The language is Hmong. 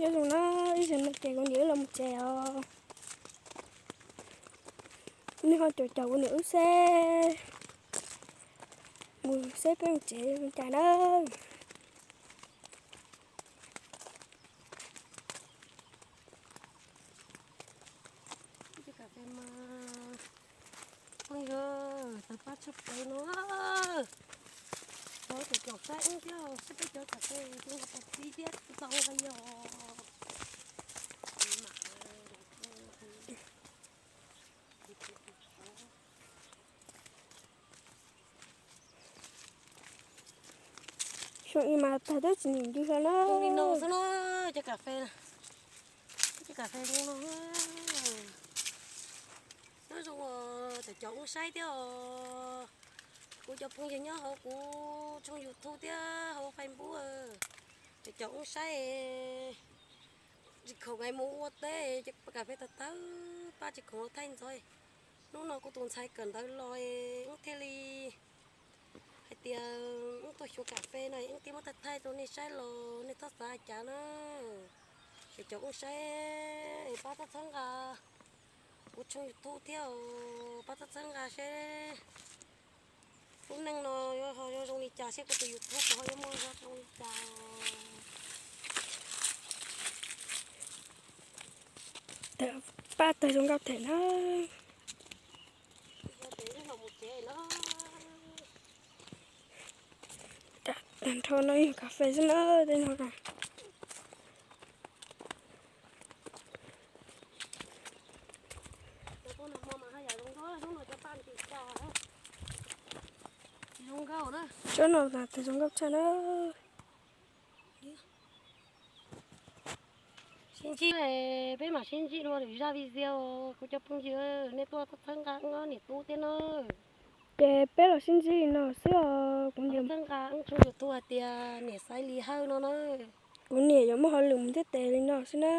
Nyob zoo na, ib zaug no ces kuv niam wb los mus tsev os. Nej ho caum caum kuv niam wb seb, mus seb peb mus tsev li cas na. Cov kas fes mas pheej yog tawg pab tshaj plaws no. Cov caum caum saib wb thiab, saib peb cov kas fes tau txi thiab tau nqa yos. Xyoo ib mas tag twb tsis nim ntws hlo na. Zoo li no xwb na, cov kas fes, cov kas fes zoo no. Nyob zoo os, caum caum wb saib thiab os. Kuv cov phooj ywg nyob hauv kuv tshooj YouTube thiab hauv Facebook, caum caum wb saib. Tsis khoom es mus ua teb, kas fes tawg tawg pab tsis khoom los thaij ntxov. Hnub no kuv tus ntxhais kawm ntawv los, wb thiaj li hais tias wb tuaj xyuas kas fes no, wb thiaj muab thaij thaij rau nej saib los nej txhob xav cas na. Es caum wb saib, pab txhawb txhawb nqa kuv tshooj YouTube thiab, pab txhawb txhawb nqa seb lub neej no yuav ho yuav zoo li cas, seb kuv tus YouTube ho yuav muaj zoo li cas. Pab tawg zoo nkauj them na. Tag nrho no yog kas fes xwb na, tej no na. Tsob no tawg zoo nkauj tshaj na. Sib ntsib, peb mam sib ntsib dua lwm zaj video, kuv cov phooj ywg, nej tuaj txhawb nqa wb niam tub thiab na. Ces peb los sib ntsib li no xwb os, kuv niam txhawb nqa wb tshooj YouTube hais tias niam Xaiv Lis Hawj no na. Kuv niam yuav muaj hauj lwm mus ntiaj teb li no xwb na.